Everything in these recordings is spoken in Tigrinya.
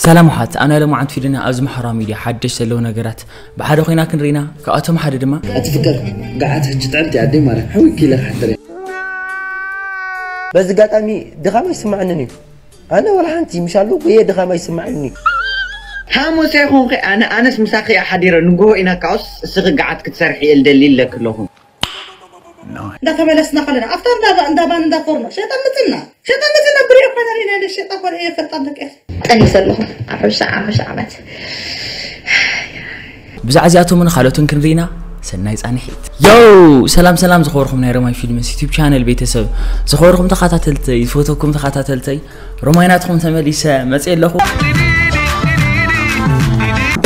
ሰላም ሓት ኣና ለማዓንት ፊልና ኣብዚ ማሕበራዊ ሚድያ ሓደሽ ዘለዉ ነገራት ብሓደ ኮይና ክንርኢና። ካብኣቶም ሓደ ድማ እቲ ፍቅር ገዓት ሕጂ ጥዕምቲ ኣደይ ማለት ሕውክ ኢለ ክሓድር እየ። በዚ ኣጋጣሚ ድኻም ኣይስምዓንን እዩ። ኣነ ወላ ሓንቲ ምሻሉ ጉየ ድኻም ኣይስምዓንን እዩ። ሓሙስ ኣይኮንኺ ኣነ ኣነስ ምሳኺ እየ ሓዲረ ንግሆ ኢና ካኦስ እስኺ ገዓት ክትሰርሒ እየ ልደሊ ኢለኪ ኣለኹ። እንዳተመለስና ከለና ኣብታ እንዳ እንዳ ባን እንዳ ፎርኖ ሸጣ ምጽና ሸጣ ምጽና ብሪኦ ኮይና ሪና ኢለ ሸጣ ጓል እየ ፈልጣ ደቂ ጠኒ ዘለኹ ዓርብሻ ዓርብሻ ዓመት ብዛዕባ እዚኣቶምን ካልኦትን ክንርኢና። ሰናይ ጻንሒት። ዮ ሰላም ሰላም ዝኸበርኩም ናይ ሮማይ ፊልምስ ዩቲብ ቻነል ቤተሰብ፣ ዝኸበርኩም ተኸታተልተይ፣ ዝፈተኩም ተኸታተልተይ፣ ሮማይ ናትኩም ተመሊሰ መጽእ ኣለኹ።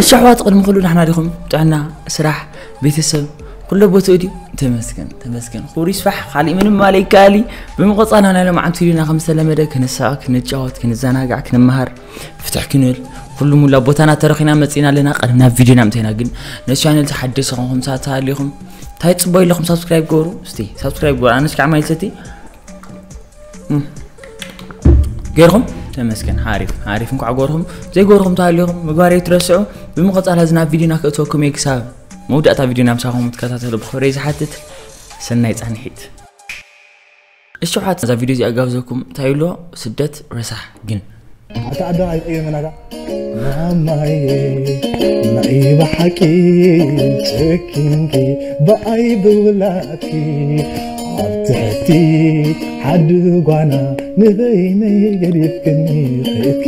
እሺ ኣሕዋት፣ ቅድሚ ኩሉ ናሕና ዲኹም? ጥዕና፣ ስራሕ፣ ቤተሰብ ኩሎ ቦትኡ ድዩ? ተመስገን ተመስገን፣ ክብሩ ይስፋሕ። ካሊእ ምንም ማለ ይከኣል እዩ። ብምቕጻል ናይ ሎማዓንቲ ቪድዮና ከም ዝተለመደ ክንስሕቕ፣ ክንጫወት፣ ክንዘናጋዕ፣ ክንመሃር፣ ፍትሕ ክንብል ኩሉ ሙላ ቦታና ተረኺና መጺና ኣለና። ቀድም ናብ ቪድዮና ምተይና ግን ነዚ ቻነል ተሓደስቲ ዝኾንኩም ሰባት ተሃሊኹም እንታይ ትጽበዩ ኣለኹም? ሳብስክራይብ ግበሩ እስቲ፣ ሳብስክራይብ ግበሩ። ኣነስ ከዓ ማይ ልሰቲ ገርኹም ተመስገን። ሓሪፍ ሓሪፍ፣ እንኳዕ ገርኹም። ዘይገርኹም ተሃሊኹም ምግባር ኣይትረስዑ። ብምቕጻል እዚ ናብ ቪድዮና ክእትወኩም እየ። ክሳብ መውዳእታ ቪድዮና ምሳኹም ትከታተሉ ብኽብረይ ዝሓትት። ሰናይ ጻንሒት። እሺ ኣሕዋት፣ እዛ ቪድዮ እዚኣ ጋብዘኩም እንታይ ይብሎ? ስደት ረሳሕ ግን። ኣታ ኣደ ኣይቅየመናካ። ማማዬ ናይ ብሓቂ ጨኪንኪ ብኣይ ብውላድኪ ኣብ ትሕቲ ሓዲ ጓና ንበይነይ ገዲፍክኒ ኸድኪ።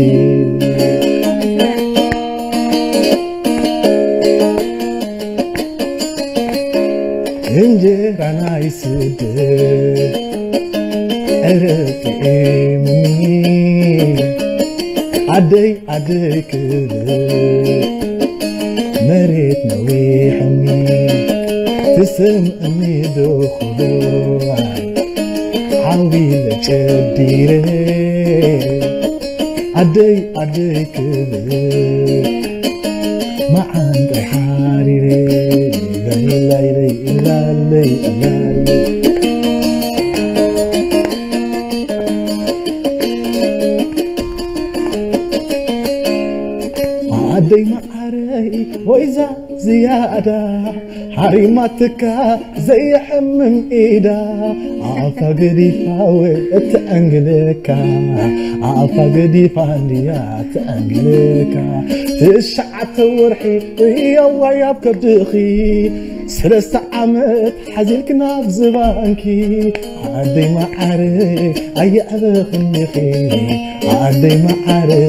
እንጀራ ናይ ስደት ዕረ ጥዒምኒ ዓደይ ዓደይ ክብል መሬት ነዊሕኒ ትስምዕኒ ዶ ክብሉ ሓዊለ ጨዲረ ዓደይ ዓደይ ክብል መዓንጣይ ሓሪረ ላይላይለይ እላለይ እላለይ ዓደይ መዓረይ ወይዛ ዝያዳ ሓሪማትካ ዘየሕምም ኢዳ ኣፋ ገዲፋ እትዕንግለካ ኣፋ ገዲፋ እንድያ ትዕንግለካ ትሽዓተ ወርሒ እየዋይ ኣብ ከብድኺ ሰለስተ ዓመት ሓዚልክ ናብ ዝባንኪ ዓደይ መዓረይ ኣየዕበኽኒኺ ዓደይ መዓረይ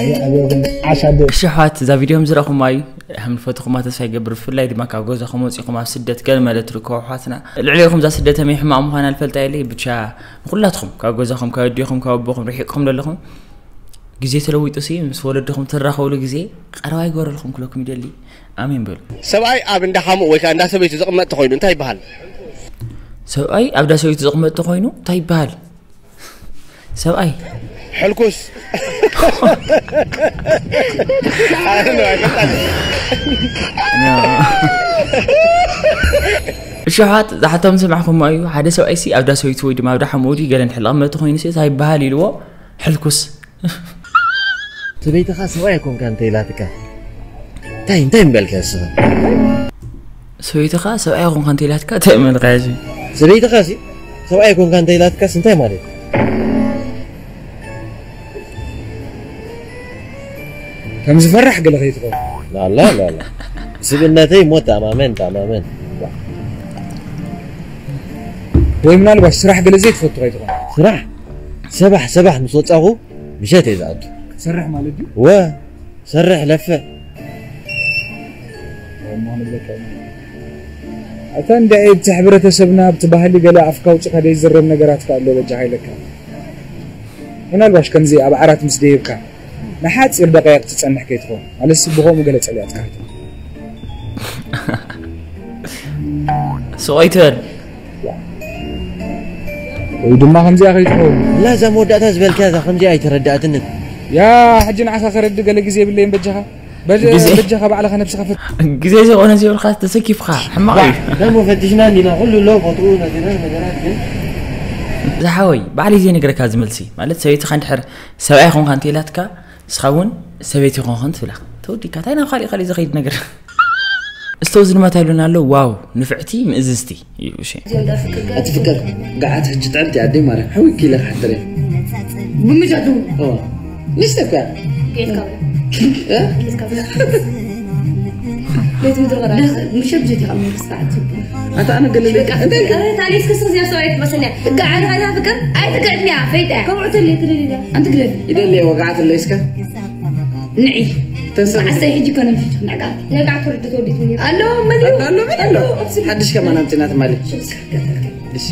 ኣየዕበኽኒ ዓሻደ እሺ ኣሕዋት፣ እዛ ቪድዮ ከም ዝረእኹማ እዩ። ከም ዝፈትኹማ ተስፋ ይገብር። ብፍላይ ድማ ካብ ገዛኹም ወፂኹም ኣብ ስደት ገለ መለ ትርከቡ ኣሕዋትና፣ ልዕሊኹም እዛ ስደት ከመይ ሕማቕ ምዃና ልፈልጣ የለይ። ብቻ ንኹላትኩም ካብ ገዛኹም ካብ ኣዲኹም ካብ ኣቦኹም ርሒቕኩም ዘለኹም ግዜ ተለዊጡ ሲ ምስ ወለድኹም ትራኸብሉ ግዜ ቀረባ ይገበረልኩም ክለኩም ይደሊ። ኣሜን በሉ። ሰብኣይ ኣብ እንዳ ሓሙኡ ወይ ከዓ እንዳ ሰበይቱ ዝቕመጥ ተኾይኑ እንታይ ይበሃል? ሰብኣይ ኣብ እንዳ ሰበይቱ ዝቕመጥ ተኾይኑ እንታይ ይበሃል? ሰብኣይ ሕልኩስ እሺ ኣሕዋት፣ ዝሓቶም ዝሰማዕኹሞ እዩ። ሓደ ሰብኣይ ሲ ኣብ እንዳ ሰበይቱ ወይ ድማ ኣብ እንዳ ሓሙኡ ድዩ ገለ እንድሕር ዝቕመጥ ተኾይኑ ሲ እንታይ ይበሃል ኢልዎ? ሕልኩስ። ሰበይትኻ ሰብኣይ ኣይኮንካ እንተ ኢላትካ እንታይ እንታይ ምበልካ ንስኻ? ሰበይትኻ ሰብኣይ ኣይኮንካ እንተ ኢላትካ እንታይ መልካ እዚ? ሰበይትኻ ሲ ሰብኣይ ኣይኮንካ እንተ ኢላትካስ እንታይ ማለት እዩ? ከም ዝፈራሕ ገለ ከይትኾን። ላላ ላላ ስብእነተይ ሞ ተኣማመን ተኣማመን። ወይ ምናልባሽ ስራሕ ገለ ዘይትፈቱ ከይትኾን። ስራሕ ሰባሕ ሰባሕ ምስ ወጻኹ ምሸት እየ ዝኣቱ። ክትሰርሕ ማለት ድዩ? ወ ሰርሕ ለፍዕ። ኣታ እንዳ ኤብቲ ሕብረተሰብና ኣብቲ ባህሊ ገለ ኣፍካ ኣውጺኻ ዘይዝረብ ነገራት ከ ኣሎ በጃኻ ኢለካ። ምናልባሽ ከምዚ ኣብ ዓራት ምስ ደየብካ ንሓጺር ደቃይቕ ትጸንሕ ከይትኾን። ኣለሲ ብኸምኡ ገለ ጸሊኣትካ ከይትኾን። ስቕ ኣይትበል። ወይ ድማ ከምዚኣ ከይትኸውን። ላ እዛ መወዳእታ ዝበልካያ እዛ ከምዚኣ ኣይተረዳእትንን። ያ ሕጂ ንዓኻ ከረዲ ገለ ግዜ የብለይን በጃኻ። በል- ግዜ- በጃኻ ባዕልኻ ነብስኻ ፈት- ግዜ ዘይኮነ ዘይብልካ ተሰኪፍካ ሕማቕ እዩ። ደሞ ፈቲሽና እንዲና ኩሉ ኣሎ ቦትኡ ነገራት ነገራት ግን ዝሓወይ ባዕለይ ዘይነግረካ ዝመልሲ ማለት ሰበይትኻ እንድሕር ሰብኣይ ኾንካ እንተኢላትካ ንስኻ እውን ሰበይቲ ኾንኹን ትብላ ተወዲካ እንታይ ናብ ካሊእ ካሊእ ዝኸይድ ነገር። እስቶዚ ድማ ታይሉና ኣሎ። ዋው ንፍዕቲ ምእዝዝቲ እዩ። እሺ። እቲ ፍቅር ገዓት ሕጂ ጥዕምቲ ኣደይ ማርያም ሓዊኪ ኢለ ክሓድር እየ። ብምጃቱ ንሽተካ ቤት ምድሪ ቀራ ምሸት ብጀት ይቃም ስርዓት ኣንተ ኣነ ገለ እንታይ ታሊስ ክስር ዝያሰው ኣይትመስልያ። ገዓት ሃዛ ፍቅር ኣይትገጥሚያ ፈይዳ ከምዑ ተለ ትደልያ ኣንተ ግለፍ ይደልየ ወገዓት ኣለይስካ ንዒ ተንሰብ ዓሰይ ሕጂ ከነምሽት ነጋ ነጋ ትወርድ ተወዲት ምን ኣሎ ምን ኣሎ ምን ኣሎ ሓድሽ ከማን ኣምፅና ትማሊ እሺ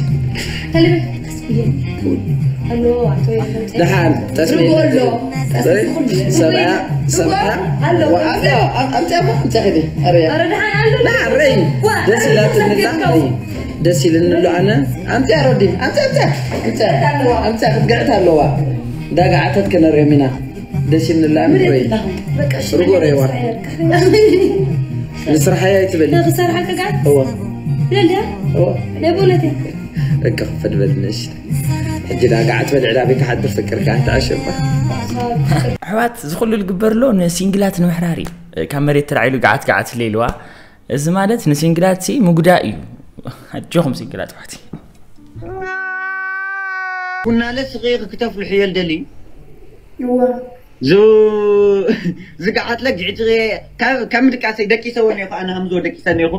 ደሓን ጠስሚ ሰብያ ሰብያ ኣምፅያ ኣምፅያ ከዲ ኣረያ ደስ ኢላትንላ ደስ ኢልንሉ ኣነ ኣምፅያ ረዲ ኣምፅያ ኣምፅያ ኣምፅያ ኣምፅያ ክትግዕት ኣለዋ ዳጋ ዓተት ከነርዮም ኢና ደስ ኢልንላ ምረይ ርጎ ረይዋ ንስራሓይ ኣይትበሊ ክሰርሓ ከጋር እዋ ለልያ እዋ ናይ በእውነት እያ እቅፍ ፈድበልነሽ ሕጂ ዳ ጋዓት በልዕላ ቤት ሓድር ፍቅር ጋር ተዓሸባ ኣሕዋት ዝኩሉ ዝግበር ኣሎ ንሲንግላት ንምሕራር እዩ ካብ መሬት ተላዒሉ ጋዓት ጋዓት ለይልዋ እዚ ማለት ንሲንግላት ሲ ምጉዳእ እዩ ኣጆኹም ሲንግላት ኣሕዋት ቡናለ ስቕኢ ክክተፍልሑ እየ ልደሊ እወ ዝ ዝገዓትለ ግዕቲ ካብ ምድቃሰይ ደቂሰ ወኒኹ ኣነ ከምዝወ ደቂሰ ኔኹ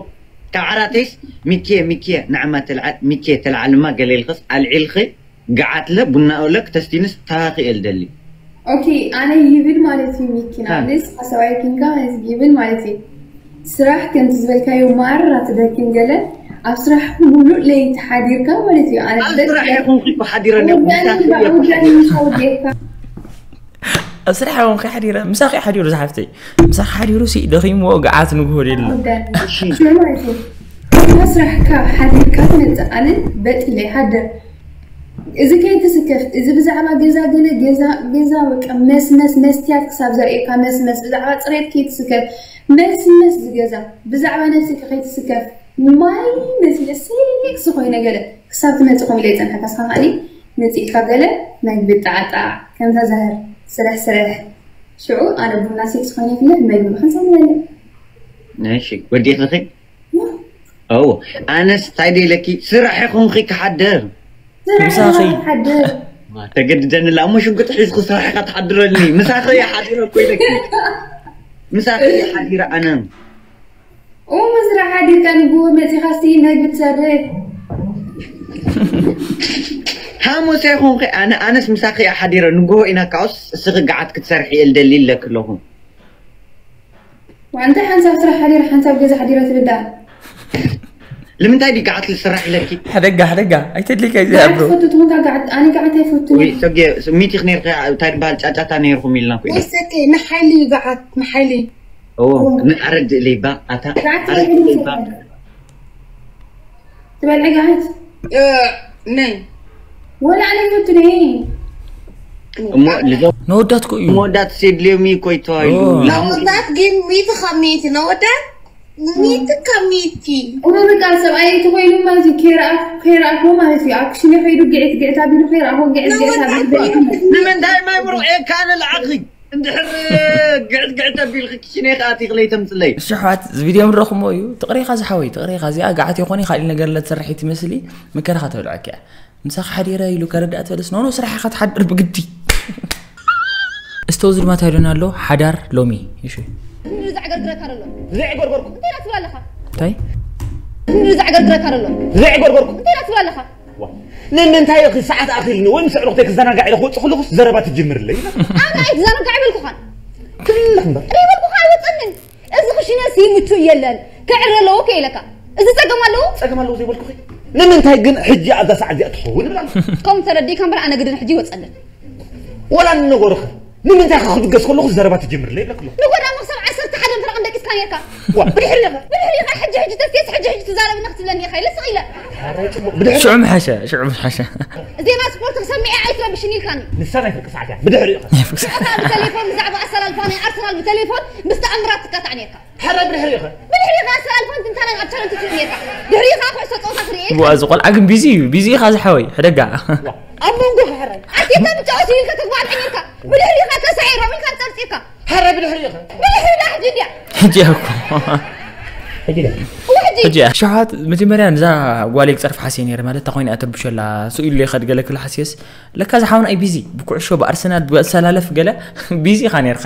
ካብ ዓራተይስ ሚኬ ሚኬ ንዓማ ተልዓል ሚኬ ተልዓልማ ገሌልክስ ኣልዒልኺ ገዓትለ ቡና ኦለ ክተስቲንስ ተሃኺ እየ ልደሊ ኦኬ ኣነ ይብል ማለት እዩ ሚኪ ንኣብነት ሰብኣይ ኪንካ ይብል ማለት እዩ ስራሕ ከምቲ ዝበልካዮ ማራ ትደክም ገለ ኣብ ስራሕ ሙሉእ ለይቲ ሓዲርካ ማለት እዩ ኣነ ኣብ ስራሕ ይኹንኩ እኮ ሓዲረ ኣብ ስራሕ ይኹንኩ ሓዲረ ምሳኺ ሓዲሩ ዝሓፍተይ ምሳኺ ሓዲሩ ሲ ደኺምዎ ገዓት ንግሆ ደሎ ሽዑ ማለት እዩ ካብ ስራሕካ ሓዲርካ ትመፅእ ኣነ በጥለ ይሓድር እዚ ከይትስከፍ እዚ ብዛዕባ ገዛ ገለ ገዛ ገዛ በቃ መስመስ መስትያት ክሳብ ዘርእየካ መስመስ ብዛዕባ ፅሬት ከይትስከፍ መስመስ ዝገዛ ብዛዕባ ነብስካ ከይትስከፍ ማይ መሲለ ሴክሲ ኮይነ ገለ ክሳብ ትመፅእ ኮም ኢለ ይፀንሐካ ስኻ ከዓኒ መፂእካ ገለ መግቢ ጣዕጣዕ ከምታ ዛህር ስርሕ ስርሕ ሽዑ ኣነ ቡና ሴክሲ ኮይነ ይፍለጥ መግቢ ክንሰምበለ እሺ ወዲኽኺ እዎ ኣነስ እንታይ ደይለኪ ስራሕ ይኹንኺ ክሓድር ምሳኺ ሓድር ተገድደንላ እሞ ሽጉጥ ሒዝኺ ስራሕ ኢኻ ትሓድረልኒ ምሳኺ እየ ሓዲረ እኮ ኢለኪ ምሳኺ እየ ሓዲረ ኣነ ኡ መስራሕ ሓዲርካ ንግሆ መፂኻ እስቲ መግቢ ትሰርሕ ሓሙስ ኣይኹንኺ ኣነ ኣነስ ምሳኺ እየ ሓዲረ ንግሆ ኢና ካውስ እስኺ ገዓት ክትሰርሒ እየ ልደሊ ኢለኪ ኣለኹ ዋንተ ሓንሳብ ስራሕ ሓዲር ሓንሳብ ገዛ ሓዲረ ትብል ደኣ ንምንታይ ድዩ ገዓት ዝስራሕ ኢለኪ ሕደጋ ሕደጋ ኣይተድልካ እዩ ዝያብሮ ትፈቱ ትኾንካ ገዓት ኣነ ገዓት ኣይፈቱ ወይ ሰብየ ሚቲኽ ነርካ እንታይ ዝበሃል ጫጫታ ነርኩም ኢልና ኮይና ወይሰከ ንሓይሊ እዩ ገዓት ንሓይሊ ኦ ንኣረድ ኢለይባ ኣታ ኣረድ ኢለይባ ትበልዒ ገዓት ነይ ወላ ኣነ ይፈቱ ነይ እሞ ልዞም ነወዳትኩ እዩ መወዳት ሴድልዮም እዩ ኮይተዋይሉ ኦ። ነወዳት ግን ሚእቲ ካብ ሚእቲ ነወዳት ሚእቲ ካብ ሚእቲ እሞ በቃ ሰብኣይ እቲ ኮይኑ ማለት እዩ ከይረኣኩ ከይረኣኩ ማለት እዩ ኣብ ክሽነ ከይዱ ግዕት ግዕት ኣቢሉ ከይረኣኩ ግዕት ግዕት ኣቢሉ ንምንታይ ማይ ምሩቕ እየ ካነ ልዓኺ እንድሕር ግዕት ግዕት ኣቢልኺ ክሽነ ከኣቲ ክለይ ተምፅለይ እሺ ኣሕዋት እዚ ቪድዮ ምረኹሞ እዩ ትቕሬኻ ዝሓወይ ትቕሬኻ እዚኣ ገዓት ይኾነ ካልእ ነገር ለትሰርሒ ትመስሊ መከራኻ ተብልዐኪ እያ ምሳኺ ሓዲረ ኢሉ ከረዳእ ትበለስ ኖኖ ስራሕ ኢኻ ትሓድር ብግዲ እስቶ እዚ ድማ ታይሉና ኣሎ ሓዳር ሎሚ እሺ ዘዕገርግረካ ኣሎ ዘይዕገርገርኩ እንታይ ትብላለኻ እንታይ ዘዕገርግረካ ኣሎ ዘይዕገርገርኩ እንታይ ትብላለኻ ንምንታይ ኢኺ ሰዓት ኣኺልኒ ወይ ምስ ኣዕሩኽተይ ክዘናጋዕ ኢለ ክወፅእ ከለኹስ ዘረባ ትጅምርለይ ኣነ ኣይትዘናጋዕ ይበልኩኻን ክልኽ እምበር ይበልኩኻ ኣይወፀንን እዚ ክሽነ ሲምቹ የለን ክዕረ ኣለዎ ከ ኢለካ እዚ ፀገም ኣለዎ ፀገም ኣለዎ ዘይበልኩኺ ንምንታይ ግን ሕጂ ኣብዛ ሰዓት እዚኣ ትኸውን እብላ ከምኡ ተረዲእካ እምበር ኣነ ግድን ሕጂ ይወፀለን ወላ ንነገሩኸ ንምንታይ ከ ክብገስ ከለኹ ዘረባ ትጅምርለይ ይብለክሎ ንጎዳ መኽሰብ ዓሰርተ ሓደ ፈረቕ ደቂስካ ነርካ ዋ ብድሕሪ ኢኻ ብድሕሪኻ ሕጂ ሕጂ ተስቴስ ሕጂ ሕጂ ትዛረብና ክትብለኒ ኢኻ ኢለ ስቕ ኢለ ብድሕሪ ሽዑ ምሓሸ ሽዑ ምሓሸ ዜና ስፖርት ክሰሚዐ ኣይትረብሽኒ ኢልካኒ ንሳ ናይ ፍርቂ ሰዓት እያ ብድሕሪ ኢኻ ሽዑኻ ብቴሌፎን ብዛዕባ ኣሰላልፋ ናይ ኣርሰናል ብቴሌፎን ምስ ተኣምራት ትቀጣዕ ነርካ ሕረ ብድሕሪ ኢኻ ብድሕሪኻ ኣሰላልፋን ትንታነን ኣብ ቻነል ትትብ ነርካ ድሕሪኻ ኩዕሶ ፀወታ ትርኢ ዋ እዚ ቆልዓ ግን ቢዚ እዩ ቢዚ ኢኻ ዝሓወይ ሕደጋ ኣብ መንጎ ክሕረ ኣርቴታ ብጫወት ኢልካ ተግባር ነርካ ብድሕሪኻ ተሳዒሮም ኢልካ ፀርፂርካ ሕረ ሕጂ እኮ ሕጂ እያ። ሸውዓት መጀመርያ ንዛ ጓለይ ክፀርፍ ሓስየ ነይረ፣ ማለት እታ ኮይና እያ ተርብሸላ ስኡ ኢሉ ይኸድ ገለ ክብል ሓስየስ፣ ለካ ዝሓውና እዩ ቢዚ ብኩዕሾ ብኣርሰናል ብኣሰላለፍ ገለ ቢዚ ኢኻ ነርካ።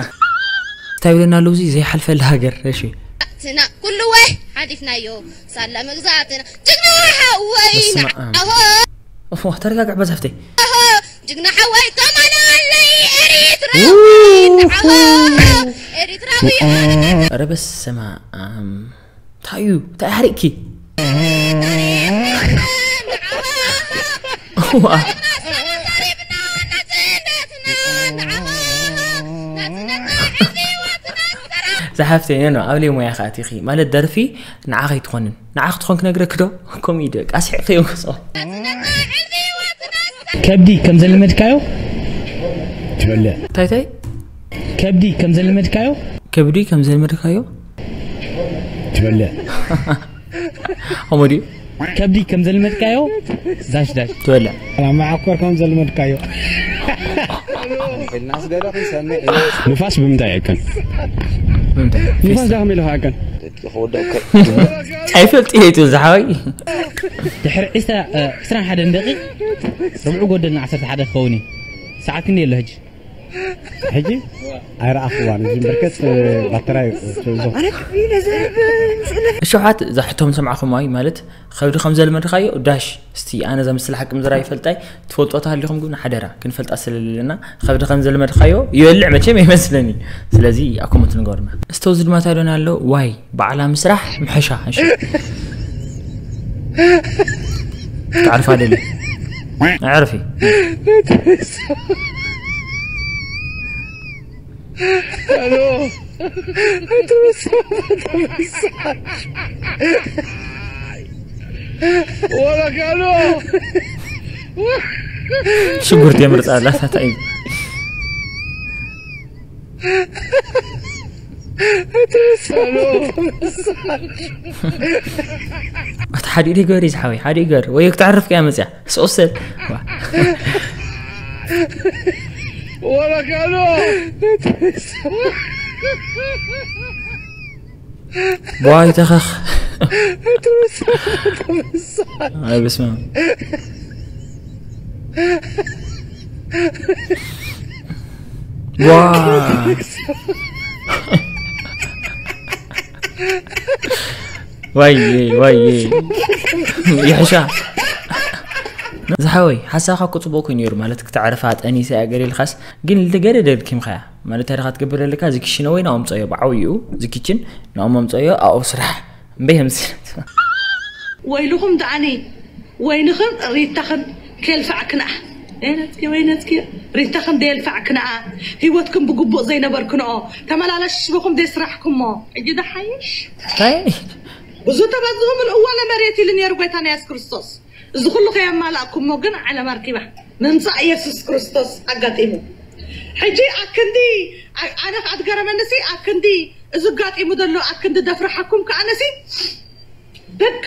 እንታይ ይብለና ኣለዉ እዚ ዘይሓልፈላ ሃገር። እሺ ትና ኩሉ ወይ ሓሊፍናዮ። ሳላ መግዛእትና ጅግና ሓወይ በስመ ኣብ። ንዓሆ። እፎ ተረጋግዕ በዛፍተይ። ጅግና ሓወይ ከማን ኣለይ ኤሪትራዊ ንዓሆ። ኤሪትራዊ ኣነ። ኧረ በስመ ኣብ። እንታይ እዩ እንታይ ሓሪቕኪ? ንዓሆ። ዋ። ዝሓፍተይ ኖ ኣብ ለይ ሞያ ከኣቲኺ ማለት ደርፊ ንዓ ከይትኾንን ንዓ ክትኾን ክነግረክ ዶ? ኮሚዲ ቃስሒ ከይወስኦ። ከብዲ ከም ዘለመድካዮ ትበልዕ። ታይታይ ከብዲ ከም ዘለመድካዮ ከብዲ ከም ዘለመድካዮ ትበልዕ። ሆሞዲ ከብዲ ከም ዘለመድካዮ ዳሽ ዳሽ ትበልዕ። መዓኮር ከም ዘለመድካዮ ንፋስ ብምንታይ ይእከን? ብምንታይ? ንፋስ ዳኸም ኢልካ ይእከን። ኣይፈልጥ እየ ትብል ዝሓወይ። ድሕሪ ዕስራ ዕስራን ሓደን ደቂቕ ርብዑ ጎደልና ዓሰርተ ሓደ ክኸውን እዩ። ሰዓት ክንደይ ኣሎ ሕጂ? ሕጂ ኣይረኣኽዋን እዚ በርከት ባተራይ። እሸውሓት እዛ ሕቶም ሰምዓኹም ኣይ ማለት ከብዲ ከም ዘለመድካዮ ዳሽ እስቲ ኣነ ዘምስል ሓቂ ምዝራ ይፈልጣይ ትፈልጦ ተሃሊኹም ግን ሓደራ ክንፈልጣ ስለለና ከብዲ ከም ዘለመድካዮ ይበልዕ መቸም ይመስለኒ። ስለዚ ኣብ ኮመንት ንገሩና። እስተው ዝድማታ ዶን ኣሎ ዋይ በዓላ ምስራሕ ምሐሻ። እሺ ክዓርፋ ደሊ ኣዕርፊ። ሽጉርቲ የምርፃ ኣላ ታታይ። ኣቲ ሓደ ኢደ ገበሪ ዝሓወይ ሓደ ገር ወይ ክትዕርፍ ከያ መፅያ ስኦሰል ዋይ ተኸኽ። ኣይ በስመ ኣብ። ዋ ዋይ ዋይ ይሕሻ። ዝሓወይ ሓሳኻ እኮ ፅቡቅ ኮይኑ ነይሩ ማለት ክተዕርፋ ጠኒሳ እያ ገለ ኢልካስ ግን ልገደደ ድኪምካያ። ማለት ታዲያ ክትገብር ዘለካ እዚ ክሽነ ወይ ናኦም ፀዮ ብዓብይኡ እዚ ኪችን ናኦም ኣምፀዮ ኣብኡ ስራሕ እምበይ ከምዚ ወይልኹም ደኣኒ ወይንኽን ሪታኽን ከየልፋዕክንኣ ወይነትኪ ወይነትኪ ሪታኽን ደየልፋዕክንኣ ህይወትክን ብግቡእ ዘይነበርክንኦ ተመላለሽበኹም ደስራሕኩሞ ሕጂ ደሓይሽ እንታይ ብዙ ተበዝሁ ምልእዋ ለመሬት ኢሉ ነይሩ ጎይታና የሱስ ክርስቶስ እዚ ኩሉ ከየማላእኩሞ ግን ዓለም ኣርኪባ ምምፃእ የሱስ ክርስቶስ ኣጋጢሙ ሕጂ ኣክንዲ ኣነ ከዓ ትገረመንሲ ኣክንዲ እዚ ኣጋጢሙ ዘሎ ኣክንዲ ደፍርሓኩም ከዓ ነሲ በቃ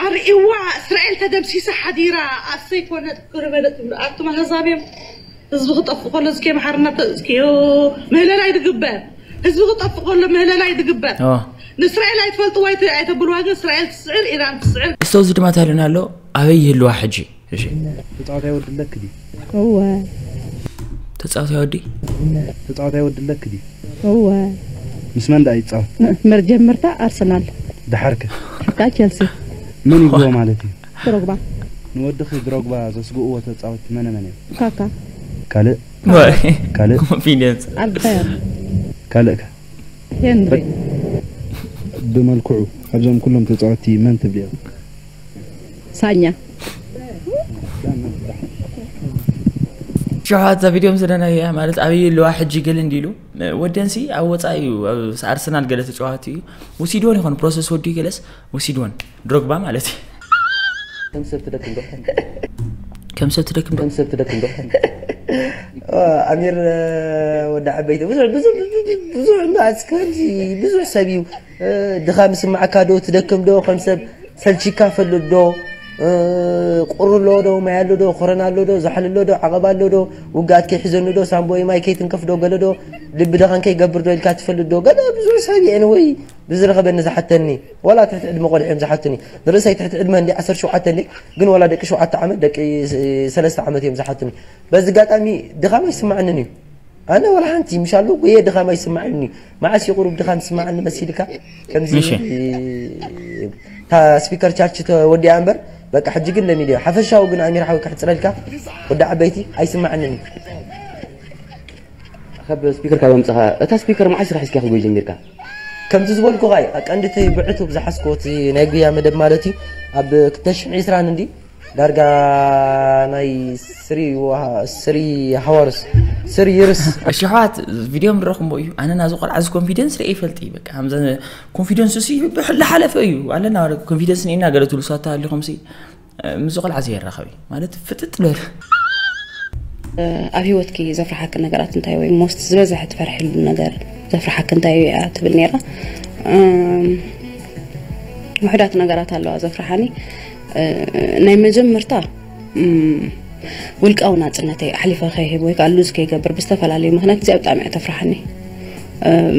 ኣርእዋ እስራኤል ተደምሲሳ ሓዲራ ኣሰይ ኮነት ክርበለ ትብሉ ኣቱም ኣህዛብ እዮም ህዝቢ ክጠፍእ ከሎ እስኪ መሓርና እስኪ ምህለላ ይድግበር ህዝቢ ክጠፍእ ከሎ ምህለላ ይድግበር ንእስራኤል ኣይትፈልጥዋ ኣይተብልዋ ግን እስራኤል ትስዕር ኢራን ትስዕር እስቶ እዚ ድማ ታይሉና ኣሎ ኣበይ ይህልዋ ሕጂ እሺ ተጻዋታይ ወዲ ኣለክ ድዩ እወ ተጻዋታይ ወዲ ተጻዋታይ ወዲ ኣለክ ድዩ እወ ምስ መን ደኣ ይጻወት መርጀመርታ ኣርሰናል ደሓርከ ካ ቸልሲ መን ይብልዎ ማለት እዩ ድሮግባ ንወድኺ ድሮግባ ዘስግእዎ ተጻወትቲ መነ መን እዮም ካካ ካልእ ካልእ ኮንፊደንስ ኣልባየር ካልእ ከ ሄንሪ ብመልክዑ ካብዞም ኩሎም ተጻወትቲ መን ትብልዮ ሳኛ ሸውዓተ ቪድዮ ምስ ደናያ ማለት ኣበይ ኣለዋ ሕጂ ገለ እንዲሉ ወደንሲ ኣብ ወፃ እዩ ኣርሰናል ገለ ተጫዋቲ እዩ ወሲድዎን ይኾን ፕሮሰስ ወዲ ገለስ ወሲድዎን ድሮግባ ማለት እዩ ከም ሰብ ትደክም ዶ ከም ሰብ ትደክም ዶ ከም ሰብ ትደክም ዶ ኣሚር ወዲ ዓበይቲ ብዙሕ ብዙሕ ብዙሕ ብዙሕ ሰብ እዩ ድኻ ምስማዕካ ዶ ትደክም ዶ ከም ሰብ ሰልችካ ፈልጥ ዶ ቁሪ ኣሎ ዶ፣ ማይ ኣሎ ዶ፣ ኮረና ኣሎ ዶ፣ ዛሕሊ ኣሎ ዶ፣ ዓቐብ ኣሎ ዶ፣ ውግኣት ከይሕዘኒ ዶ፣ ሳምቦይ ማይ ከይትንከፍ ዶ፣ ገለ ዶ፣ ልቢ ደኸን ከይገብር ዶ ኢልካ ትፈልጥ ዶ? ገለ ብዙሕ ሰብ እየ ወይ ብዝረኸበኒ ዝሓተኒ። ዋላ ትሕቲ ዕድመ ቆልዑ እዮም ዝሓቱኒ። ንርእሰይ ትሕቲ ዕድመ እንዲ ዓሰርተ ሸውዓተ እንዲ፣ ግን ዋላ ደቂ ሸውዓተ ዓመት፣ ደቂ ሰለስተ ዓመት እዮም ዝሓቱኒ። በዚ ኣጋጣሚ ድኻም ኣይስማዕንን እዩ። ኣነ ዋላ ሓንቲ ምሻሉ ጉየ ድኻም ኣይስማዕንን እዩ። መዓስ እዩ ቁሩብ ድኻም ዝስማዕኒ መሲልካ? ከምዚ እሺ። እታ ስፒከር ቻርጅ ተወዲኣ እምበር፣ በቃ ሕጂ ግን ለሚድዮ። ሓፈሻዊ ግን ኣሚር ሓዊ ክሕጽረልካ፣ ወዲ ዓበይቲ ኣይስማዕንን እዩ። ካብ ስፒከር ካብ ኣምጻኻ፣ እታ ስፒከር መዓስ ኢኻ ሒዝካ ክትጎይ ጀሚርካ? ከምቲ ዝበልኩኻ እዩ፣ ቀንዲ እቲ ብዕቱብ ዝሓዝኩዎ እቲ ናይ ጉያ መደብ ማለት እዩ፣ ኣብ ክልተ ሽሕን ዕስራን እንዲ ዳርጋ ናይ ስሪ ወሃ- ስሪ ሃዋርስ ስሪ ይርስ እሺ ኣሕዋት፣ ቪድዮ ምድረኹም እዩ። ኣነ ናዚ ቆልዓ እዚ ኮንፊደንስ ርኤ ይፈልጥ እዩ። በቃ ከምዚ ኮንፊደንስ ሲ ብሕላ ሓለፈ እዩ ኣለና። ኮንፊደንስ ኔና ገለ ትብሉ ሰባት ኣለኹም ሲ፣ ምስ ቆልዓ ዘይራኸብ እዩ ማለት ፍጥጥ በል። ኣብ ህይወትኪ ዘፍርሓኪ ነገራት እንታይ ወይ ሞስት ዝበዝሐ ትፈርሕሉ ነገር ዘፍርሓኪ እንታይ እዩ እያ ትብል ነይራ። እም፣ ውሑዳት ነገራት ኣለዋ ዘፍርሓኒ። እ፣ ናይ መጀመርታ እም፣ ውልቃዊ ናፅነተይ ኣሕሊፈ ከይህብ ወይ ከዓ ሉዝ ከይገብር ብዝተፈላለዩ ምክንያት እዚኣ ብጣዕሚ እያ ተፍርሓኒ። እም፣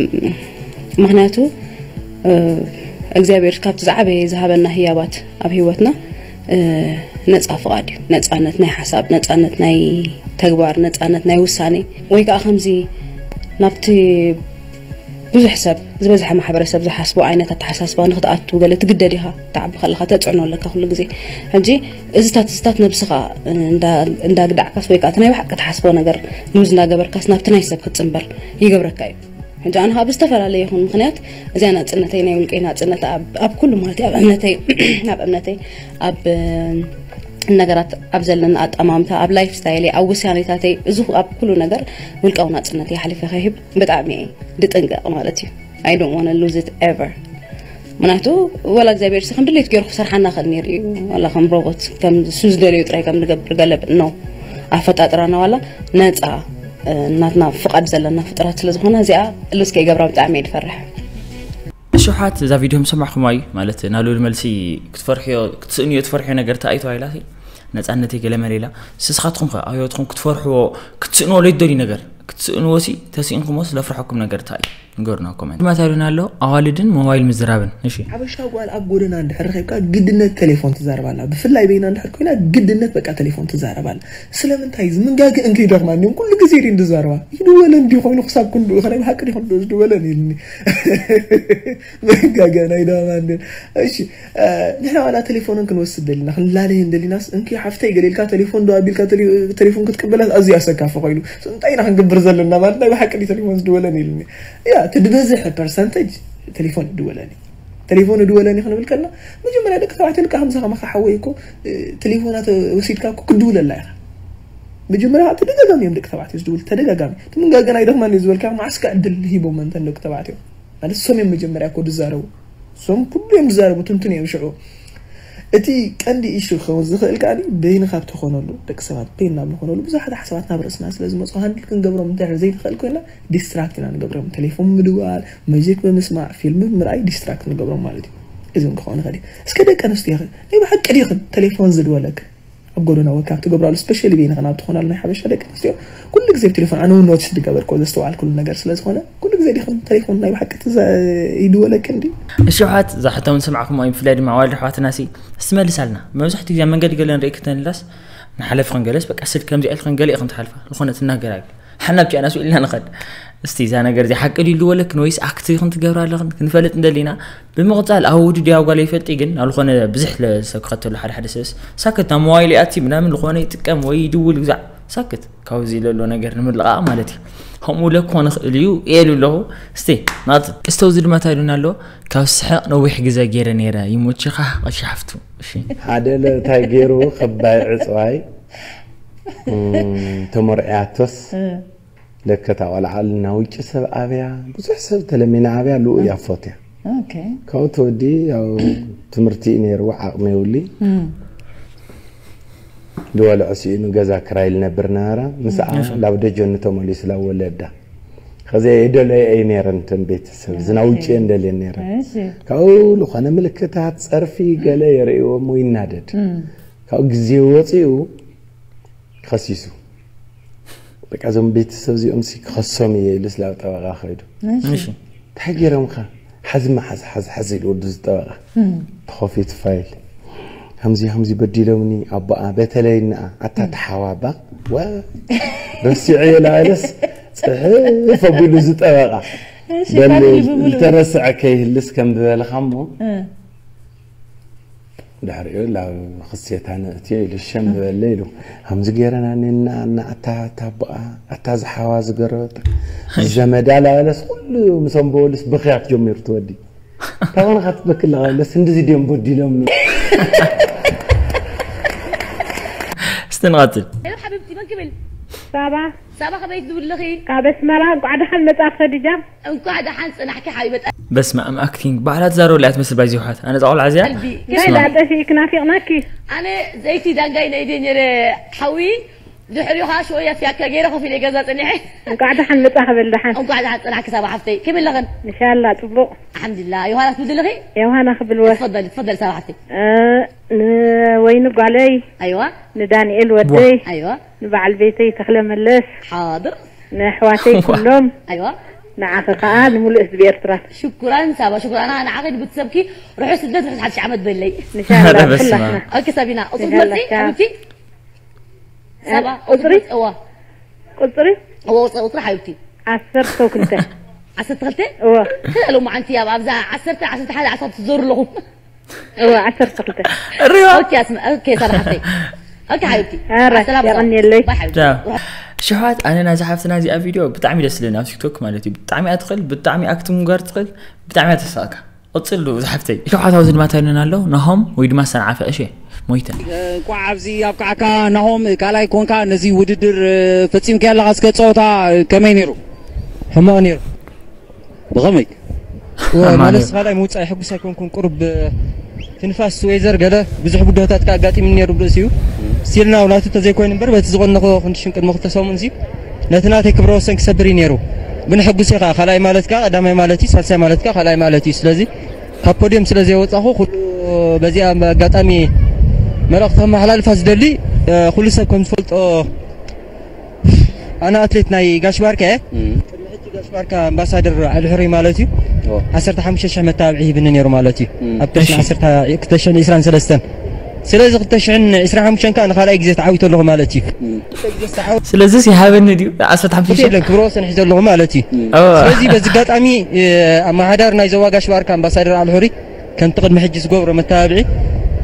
ምክንያቱ እ፣ እግዚኣብሔር ካብቲ ዝዓበየ ዝሃበና ህያባት ኣብ ህይወትና እ፣ ነፃ ፍቓድ እዩ። ነፃነት ናይ ሓሳብ፣ ነፃነት ናይ ተግባር፣ ነፃነት ናይ ውሳኔ ወይ ከዓ ከምዚ ናብቲ ብዙሕ ሰብ ዝበዝሐ ማሕበረሰብ ዝሓስቦ ዓይነት ኣተሓሳስባ ንክትኣቱ ገለ ትግደድ ኢኻ። ትዓቢ ከለኻ ተፅዕኖ ኣለካ ኩሉ ግዜ። ሕጂ እዚታት እዚታት ነብስኻ እንዳ- እንዳግዳዕካስ ወይ ከዓ እቲ ናይ ብሓቂ ትሓስቦ ነገር ሉዝ እንዳገበርካስ ናብቲ ናይ ሰብ ክትፅንበር ይገብረካ እዩ። ሕጂ ኣነ ከዓ ብዝተፈላለየ ይኹን ምክንያት እዚኣ ናፅነተይ ናይ ውልቀይ ናፅነት ኣብ ኣብ ኩሉ ማለት እዩ ኣብ እምነተይ ኣብ እምነተይ ኣብ ነገራት ኣብ ዘለና ኣጠማምታ ኣብ ላይፍ ስታይለይ ኣብ ውሳኔታተይ እዚ ኣብ ኩሉ ነገር ውልቃዊ ናፅነተይ ሓሊፈ ከይህብ ብጣዕሚ እየ ድጥንቀቕ ማለት እዩ። I don't want to lose it ever. ምክንያቱ ወላ እግዚኣብሔር ሲ ከም ድሌት ገይሩ ክሰርሓና ክእል ነይሩ እዩ። ዋላ ከም ሮቦት ከም ሱ ዝደለዩ ጥራይ ከም ንገብር ገለብ ነው ኣፈጣጥራና ዋላ ነፃ ናትና ፍቓድ ዘለና ፍጥራት ስለ ዝኾነ እዚኣ ሉዝ ከይገብራ ብጣዕሚ እየ ድፈርሕ። እሽሓት እዛ ቪድዮ ምስ ሰማዕኹማ እዩ ማለት ናብ ልብል መልሲ ክትፈርሕዮ ክትስእንዮ ትፈርሕዮ ነገር እንታይ እዩ ተባሂላ ነፃነተይ ገለ መለ ኢላ። ስስኻትኩም ከ ኣብ ህይወትኩም ክትፈርሕዎ ክትስእንዎ ለይትደልዩ ነገር ክትስእንዎ ሲ ተሲእንኩሞስ ለፍርሐኩም ነገር እንታይ እዩ? ንገሩና ኮመንት። ድማ ታሪና ኣሎ ኣዋልድን ሞባይል ምዝራብን። እሺ ሓበሻ ጓል ኣብ ጎደና እንድሕር ረኺብካ ግድነት ቴሌፎን ትዛረብ ኣላ። ብፍላይ በይና እንድሕር ኮይና ግድነት በቃ ቴሌፎን ትዛረብ ኣላ። ስለምንታይ እዚ ምንጋግእን ከይደኽማ እንዲዮም ኩሉ ግዜ ድን ዝዛረባ። ይድወለን እንዲ ኮይኑ ክሳብ ክንድኡ ከ ናይ ብሓቂ ድዩ ክንድኡ ዝድወለን ኢልኒ። ምንጋግእ ናይ ደማ እንዲ። እሺ ንሕና ዋላ ቴሌፎንን ክንወስድ ደሊና ክንላለየን ደሊናስ እንኪ ሓፍተይ ገለ ኢልካ ቴሌፎን ዶ ኣቢልካ ቴሌ- ቴሌፎን ክትቅበላት ኣዝዩ ኣሰካፊ ኮይኑ። እንታይ ኢና ክንገብር ዘለና ማለት ናይ ብሓቂ ድዩ ቴሌፎን ዝድወለን ኢልኒ። ያ እቲ ዝበዝሐ ፐርሰንተጅ ቴሌፎን ይድወለኒ ቴሌፎን ይድወለኒ ክንብል ከለና መጀመርያ ደቂ ተባዕትዮ ልካ ከምዚ ከማኻ ሓወይ እኮ ቴሌፎና ወሲድካ እኮ ክድውለላ ኢኻ። መጀመርያ ተደጋጋሚ እዮም ደቂ ተባዕትዮ ዝድውል ተደጋጋሚ እቲ ምንጋገና ይደኽመኒ ዝበልካ መዓስካ ዕድል ሂቦም እንተን ደቂ ተባዕትዮ ማለት እሶም እዮም መጀመርያ እኮ ዝዛረቡ እሶም ኩሉ እዮም ዝዛረቡ ትንትን እዮም ሽዑ እቲ ቀንዲ ኢሹ ክኸውን ዝኽእል ከኣ በይንኻ ኣብ ትኾነሉ ደቂ ሰባት በይንና ኣብ ንኾነሉ ብዙሓት ሓሳባት ናብ ርእስና ስለ ዝመፁ ሃንድል ክንገብሮም እንድሕር ዘይንኽእል ኮይና ዲስትራክት ኢና ንገብሮም ቴሌፎን ምድዋል ሙዚክ ብምስማዕ ፊልም ምርኣይ ዲስትራክት ንገብሮም ማለት እዩ እዚ እውን ክኸውን ይኽእል እዩ እስከ ደቂ ኣንስትዮ ኸ ናይ ብሓቂ ድዩ ቴሌፎን ዝድወለክ ኣብ ጎደና ወይ ካብ ትገብራሉ ስፔሻሊ በይንኻ ናብ ትኾናሉ ናይ ሓበሻ ደቂ ኣንስትዮ ኩሉ ግዜ ብቴሌፎን ኣነ እውን ኖቲስ ዝገበርክዎ ዘስተውዓልኩሉ ነገር ስለ ዝኾነ ኩሉ ግዜ ዲኽን ቴሌፎን ናይ ብሓቂ ትዛ ይድወለክን ድዩ? እሺ ኣሕዋት እዛ ሕቶ እውን ሰማዕኩሞ እዩ ብፍላይ ድማ ኣዋልድ ኣሕዋትና ሲ እስቲ መልሳልና መብዛሕትኡ ግዜ ኣብ መንገዲ ገለ ንርኢ ክተንላስ ንሓለፍ ክንገለስ በቃ ስልክ ከምዚኣ ኢልክን ገለ ኢኽን ትሓልፋ ዝኾነ ትናገራ ሓናብ ኪኣና ስኡ ኢልና ንኸድ እስቲ እዛ ነገር እዚ ሓቂ ድዩ ልወለክን ወይስ ኣክት ኢኽን ትገብራ ኣለኽን ክንፈልጥ እንደሊና ብምቕፃል ኣብ ውድድ ያው ጓል ይፈልጢ ግን ኣብ ዝኾነ ብዙሕ ለሰብ ክኸተሉ ሓደ ሓደ ሰብስ ሳክት ናብ ሞባይል ይኣቲ ምናምን ዝኾነ ይጥቀም ወይ ይድውል ግዛዕ ሳክት ካብዚ ለሎ ነገር ንምልቓቕ ማለት እዩ ከምኡ ለ ክኾነ ክእል እዩ የሉ ኣለኹ እስቲ ናት ቅስተው ዝድመታ ኢሉና ኣሎ ካብ ስሕቕ ነዊሕ ግዘ ገይረ ነይረ ይሞችኻ ቀሺ ሓፍቱ እሺ ሓደ ለእንታይ ገይሩ ክባይ ዕፅዋይ ተመርዕያቶስ ለከታ ቆልዓ ኣልና ውጭ ሰብ ኣብያ ብዙሕ ሰብ ተለሚና ኣብያ ልኡ እያ ፎትያ ካብኡ ተወዲ ያው ትምህርቲ እዩ ነይርዎ ዓቕሚ የብሉይ ድወለ ዕስኡ ንገዛ ክራይ ልነብር ነበረ ምስኣ ላብ ደጀኑ ተመሊሱ ላብ ወለዳ ከዚ የደለየ እየ ነይረን እተን ቤተሰብ ዝና ውጭ እንደልየን ነይረን። ካብኡ ዝኾነ ምልክታት ጸርፊ ገለ የርእዎም ወይ ይናደድ። ካብኡ ግዜ ወፂኡ ከሲሱ። በቃ እዞም ቤተሰብ እዚኦም ሲ ክኸሶም እየ ኢሉስ ላብ ጠበቃ ከይዱ። እንታይ ገይሮምካ? ሓዚ መሓዝ ሓዝ ሓዝ ኢሉ ወዱ ዝጠበቃ ተኸፊቱ ፋይል ከምዚ ከምዚ በዲሎምኒ ኣቦኣ በተለይ ንኣ ኣታ ተሓዋባ ዋ ረሲዐ የላበለስ ጽሕፍ ኣቢሉ ዝጠበቃ በል ዝተረስዐ ከይህልስ ከም ዝበልካ እሞ ድሕሪኡ ላብ ክሴታ ነእትዮ ኢሉ ሸም ዝበለ ኢሉ ከምዚ ገይረና ኔና እና ኣታ ኣታ ኣቦኣ ኣታ ዝሓዋ ዝገረበታ ዘመዳ ላበለስ ኩሉ ምሶም በወልስ ብክያት ጀሚሩ ትወዲ ካባና ካትበክላ በለስ እንደዚ ድዮም በዲሎም እስቲ ንቐጽል ሓቢብቲ መን ክብል ሳባ ሳባ ከመይ ትብልኺ ካብ ኣስመራ እንኳዕ ደሓን መጻ ከዲጃ እንኳዕ ደሓን ጽናሕኪ ሓቢበ በስመ ኣብ ኣክቲንግ ባዕላ ትዛረበላ እያ ትመስል ባይዚ ውሓት ኣነ ጻቑል ዓዝያ ቀልቢ ናይ ላጠፊእክ ናፊቕናኪ ኣነ ዘይቲ ዳንጋይ ነይደ ነረ ሓዊ ድሕሪኻ ሽወያ ፍያካ ገይረ ኮፍ ኢለ ገዛ ጸኒሐ እንኳዕ ደሓን መጻ ክብል ደሓን እንኳዕ ደሓን ጸናሕኪ ሳባ ሓፍተይ ከመይ ኣለኽን እንሻላ ጽቡቕ ኣልሓምዱሊላ ዮሃና ትብል ዘለኺ ዮሃና ክብል ወ ትፈደሊ ትፈደሊ ሳባ ሓፍተይ ንወይኒ ጓለይ ኣይዋ ንዳንኤል ወደይ ኣይዋ ንበዓል ቤተይ ተኽለ መለስ ሓድር ንኣሕዋተይ ኩሎም ኣይዋ ንዓኺ ከዓ ንምሉእ ህዝቢ ኤርትራ ሽኩራን ሳባ ሽኩራና ንዓኺ ንቤተሰብኪ ርሑስ ልደት ርሑስ ሓድሽ ዓመት በለይ ንሻላ ኧረ በስመ ኩላትና ኣብ። ኦኬ ሳቢና ቁጽሪ ይሃለካ። መጽእ ሓቢብቲ ሳባ ቁጽሪ? እዋ ቁፅሪ እዋ ቁጽሪ ቁጽሪ ሓቢብቲ ዓሰርተ ክልተ ዓሰርተ ክልተ እወ ሎማዓንቲ ኣብ ኣብዛ ዓሰርተ ዓሰርተ ሓደ ዓሰርተ ትዞሩ ኣለኹም እወ ዓሰርተ ክልተ ሪዋ ኦኬ ኣስመ ኦኬ ሳባ ሓፍተይ ኦኬ ሓቢብቲ ኧረ ሰላም የቐንየለይ ባይ ሓቢብቲ ዳ ሽውሓት ኣነ ናይዛ ሓፍትና እዚኣ ቪድዮ ብጣዕሚ ደስ ዝለኒ ኣብ ቲክቶክ ማለት እዩ ብጣዕሚ እያ ትኽእል ብጣዕሚ ኣክት ምግባር ትኽእል ብጣዕሚ እያ ተሳእካ ቀፅሉ ዝሓፍተይ ሽውሓት ኣብዚ ድማ ታይነን ኣሎ ናሆም ወይ ድማ ሰንዓፈ እሸ ሞይተ እንኳዕ ኣብዚ ኣብቃዕካ ናሆም ካልኣይ ኮንካ ነዚ ውድድር ፈፂምካ ኣለካ እስከ ፀወታ ከመይ ነይሩ ሕማቕ ነይሩ ብኸመይ ማለት ካልኣይ ምውፃእ ሕጉስ ኣይኮንኩን ቁሩብ ትንፋስ ወይዘር ገለ ብዙሕ ብድሆታት ከ ኣጋጢምኒ ነይሩ ብርእሲኡ ስቲል ናው ናቱ ተዘይኮይኑ እምበር በቲ ዝቐነኹ ኮንዲሽን ቅድሚ ክልተ ሰሙን እዚ ነቲ ናተይ ክብረ ወሰን ክሰብር እዩ ነይሩ ግን ሕጉስ ኢኻ ካልኣይ ማለት ከ ቀዳማይ ማለት እዩ ሳልሳይ ማለት ከ ካልኣይ ማለት እዩ ስለዚ ካብ ፖዲየም ስለ ዘይወፃኹ ኩሉ በዚኣ ኣጋጣሚ መልእኽቲ ከመሓላልፋ ዝደሊ ኩሉ ሰብ ከም ዝፈልጦ ኣነ ኣትሌት ናይ ጋሽ ባርካ እየ ቅድሚ ሕጂ ጋሽ ባርካ ኣምባሳደር ዓሊ ሕሩይ ማለት እዩ ዓሰርተ ሓሙሽተ ሽሕ መተባብዒ ሂብኒ ነይሩ ማለት እዩ ኣብ ክልተ ሽሕን ዕስራን ሰለስተን ስለዚ ክልተ ሽሕን ዕስራን ሓሙሽተን ከዓ ንካልኣይ ግዜ ተዓዊተ ኣለኹ ማለት እዩ ስለዚ ይሃበኒ ድዩ ዓሰርተ ሓሙሽተ ሽሕ የለን ክብረ ወሰን ሒዘ ኣለኹ ማለት እዩ ስለዚ በዚ ኣጋጣሚ ኣመሓዳሪ ናይ ዞባ ጋሽ ባርካ ኣምባሳደር ዓሊ ሕሩይ ከምቲ ቅድሚ ሕጂ ዝገብሮ መተባብዒ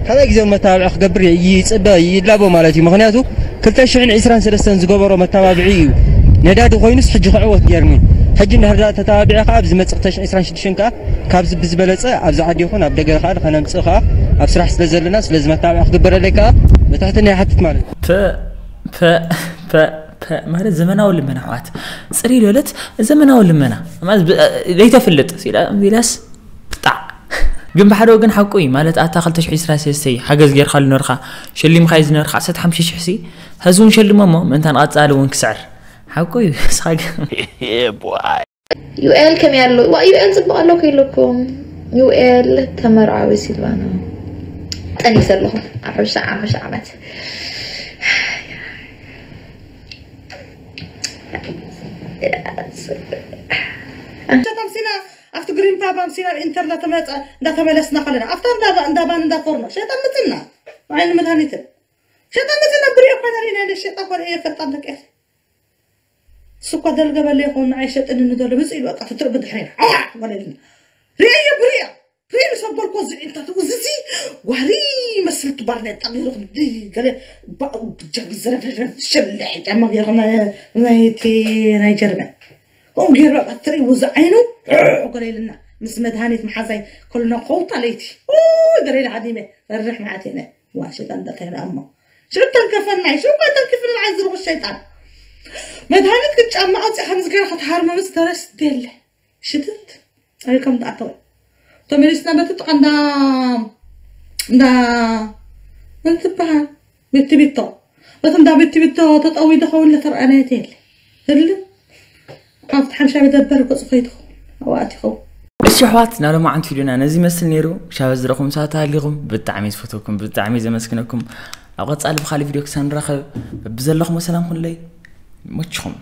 ካልኣይ ግዜ እውን መተባብዒ ክገብር ይፅበ ይላቦ ማለት እዩ ምክንያቱ ክልተ ሽሕን ዕስራን ሰለስተን ዝገበሮ መተባብዒ እዩ ነዳዲ ኮይኑስ ሕጂ ክዕወት ገይርኒ ሕጂ እንድሕር ዳ ተተባቢዐ ከዓ ኣብዚ መፅእ ክልተ ሽሕን ዕስራን ሽዱሽተን ከዓ ካብዚ ብዝበለፀ ኣብዚ ዓዲ ይኹን ኣብ ደገ ከዓ ከነምፅእ ከዓ ኣብ ስራሕ ስለ ዘለና ስለዚ መተባብዒ ክግበረለይ ከዓ ብትሕትና ይሓትት ማለት እዩ ፐ ፐ ፐ ፐ ማለት ዘመናዊ ልመና ኣሕዋት ፅሪ ለለት ዘመናዊ ልመና ማለት ብ- ዘይተፍልጥ ኢላ ኢላስ ብጣዕ ግን ብሓደ ወገን ሓቁ እዩ ማለት ኣታ ክልተ ሽሕ ዕስራ ሰለስተ ሓገዝ ጌርካሉ ነርካ ሸሊምካዩ ዝነርካ ዓሰርተ ሓሙሽተ ሽሕ ሲ ሕዚ እውን ሸልሞ እሞ ምእንታ ንቐፃሊ እውን ክስዕር ሓቁ እዩ ንስኻ ግን ዩኤል ከመይ ኣሎ ዋ ዩኤል ፅቡቅ ኣሎ ከይለኩም ዩኤል ተመርዓዊ ሲልቫና ጠኒሰ ኣለኹ ኣብ ሓሙሽተ ዓመት ሸጣን ሲና ኣብቲ ግሪን ፓብ ኣምሲና ኢንተር እንዳተመፀ እንዳተመለስና ከለና ኣብታ እንዳባን እንዳፎርኖ ሸጣን ምፅና ዓይኒ መድሃኒትን ሸጣን ምፅና ብሪኦ ኮይና ሪና ኢለ ሸጣ ኮነ እየ ፈጣን ደቂ እሱ እኳ ደልገበለ ይኸውን ንዓይ ሸጥኒ ንደሎ ብፅእ ኢሉ በቃ ትትርእ ብድሕሬና ዓዋ በለልና ሪአዮ ብሪያ ሪኢ ምስ ኣበልኮ እዚ እንታይ እዚ ዋሪ መስል ትባርነ ጠሚሩ ክንዲ ገለ ባኡ ብጃቢ ዝረፍረፍ ሸለ ጫማ ገይሩ ናይቲ ናይ ጀርመን ከምኡ ገይሩ በቃ ትርእይዎ እዚ ዓይኑ ገለ ኢልና ምስ መድሃኒት መሓዛይ ከሉና ከውታ ለይቲ ገለ ኢለ ሃዲመ ፈርሕ መዓት ኢነ ዋ ሸጣን እንታይ ዳሞ ሽዑ ተንከፈና ሽዑ ተንከፍና ንዓይ ዝርኹ ሸይጣን መድሃኒት ግን ጫማ ኣውፅእ ከምዚ ገይረ ክትሃርመ ምስ ተረስ ደለ ሽትት ኣይ ከም ትኣተው ተመሊስና በቲ ጥቓ እንዳ እንዳ መን ትበሃል ቤት ቢቶ በቲ እንዳ ቤት ቢቶ ተጠዊ ዝኸውን ለተረኣናየት የለ ህል ካብቲ ሓምሻ መደበር ገጹ ከይትኹ ኣዋእቲኹ። እሺ ኣሕዋት፣ ናብ ሎማዓንቲ ቪድዮና ነዚ ይመስል ነይሩ። ሻበ ዝረኹም ሰባት ሃሊኹም ብጣዕሚ ዝፈተኩም፣ ብጣዕሚ ዘመስግነኩም። ኣብ ቀጻሊ ብኻሊ ቪድዮ ክሳብ ንራኸብ፣ ብዘለኹም ሰላም ኩንለይ። ይመችኹም።